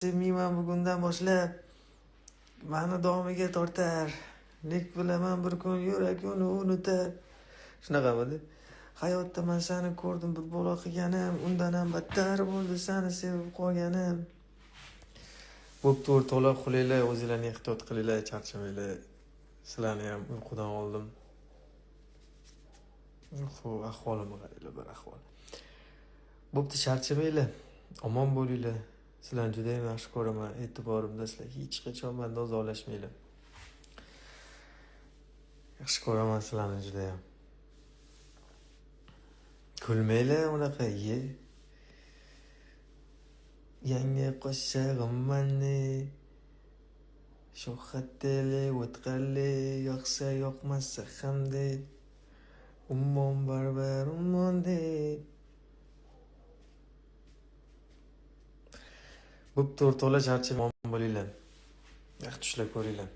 Sevmayman bugundan boshlab. Mani domiga tortar. Nek bilaman bir kun yurak uni unutar. Shunaqamidi? Hayotda man seni ko'rdim bir bola qilganim, undan ham battar bo'ldi seni sevib qolganim. Bo'pti o'rtoqlar, uxlanglar, o'zinglarni ehtiyot qilinglar, charchamanglar. Sizlarni ham uyqudan oldim. Xo'p, ahvolimni qaranglar, bir ahvol. Bo'pti, charchamanglar. Omon bo'linglar. Sizlarni juda ham yaxshi ko'raman. E'tiborimda sizlar hech qachon mendan uzoqlashmanglar. Yaxshi ko'raman sizlarni juda ham. Kulmanglar unaqa, ye. Yangi qo'shig'im mani. Sho'xateli, o'tqali, yoqsa yoqmasa hamda ummon barbar ummon deb. Bo'pti o'rtoqlar, charchamay omon bo'linglar. Yaxshi tushlar ko'ringlar.